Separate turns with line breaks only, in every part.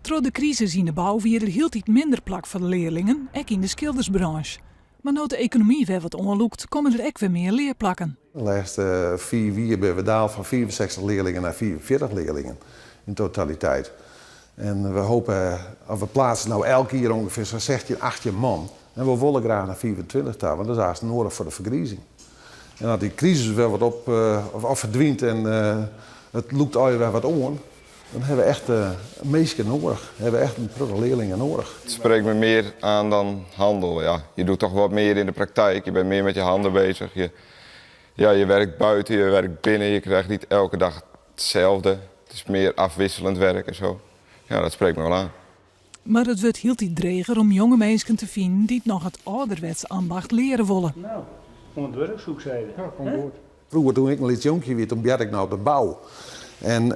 Troch de krisis yn de bou wie der hieltyd minder plak foar de learlingen, ek yn de skildersbranche. Mar no't de ekonomy wer wat oanlûkt, komme der ek wer mear learplakken.
De lêste 5 jier binne we daald fan 65 learlingen nei 45 learlingen yn totaliteit. En we hoopje, of we pleatse no elk jier ûngefear sa'n 16, 18 man. En we wolle graach nei 25 ta, want dat is aanst nedich foar de fergrizing. En as dy krisis wer wat op, of ferdwynt en it lûkt allegear wer wat oan, dan hawwe we echt minsken nedich. Hawwe we echt in protte learlingen nedich.
Het spreekt me meer aan dan handel. Ja. Je doet toch wat meer in de praktijk. Je bent meer met je handen bezig. Ja, je werkt buiten, je werkt binnen. Je krijgt niet elke dag hetzelfde. Het is meer afwisselend werk en zo. Ja, dat spreekt me wel aan.
Mar it wurdt hieltyd dreger om jonge minsken te finen dy't noch it âlderwetsk ambacht leare wolle.
No, oan it wurk soe ik sizze.
Ja, komt goed.
Froeger, doe't ik in lyts jonkje wie, doe hearde ik no op de bou. En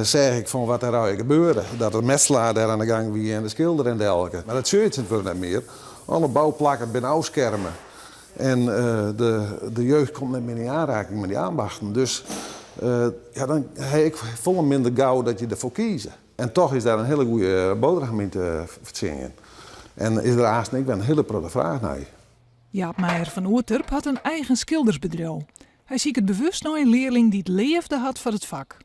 seach ik fan wat der allegear gebeurde. Dat de metselaar dêr oan de gong wie en de skilder en dergelike. Mar dat sjogge je tsjintwurdich net mear. Alle bouplakken binne ôfskerme. En de jeugd komt net mear yn oanrekking mei dy ambachten. Dus ja, dan ha ik folle minder gau dat je derfoar kieze. En dochs is dêr in hiele goede boterham yn te fertsjinjen. En is der aanst ek wer in hiele protte fraach nei.
Jaap Meijer fan Oerterp hat in eigen skildersbedriuw. Hy siket bewust nei in learling dy't leafde hat foar it fak.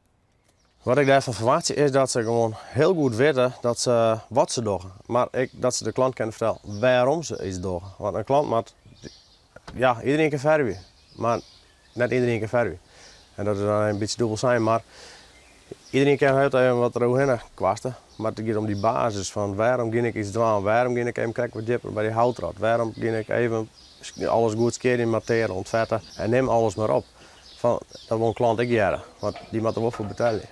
Wat ik dêrfan ferwachtsje is dat se gewoan hiel goed witte dat se wat se dogge, mar ek dat se de klant kinne fertelle wêrom se iets dogge. Want in klant moat, ja, iderien kin fervje, mar net iderien kin fervje. En dat is dan in bytsje dûbel sein, mar iderien kin hiel even wat deroerhinne kwaste, mar it giet om dy basis fan wêrom gean ik iets dwaan, wêrom gean ik even krekt wat djipper by dy houtrot, wêrom gean ik even alles goed skjinjen, mattearje, ûntfette en nim alles mar op. Fan, dat wol in klant ek hearre, want dy moat der wol foar betelje.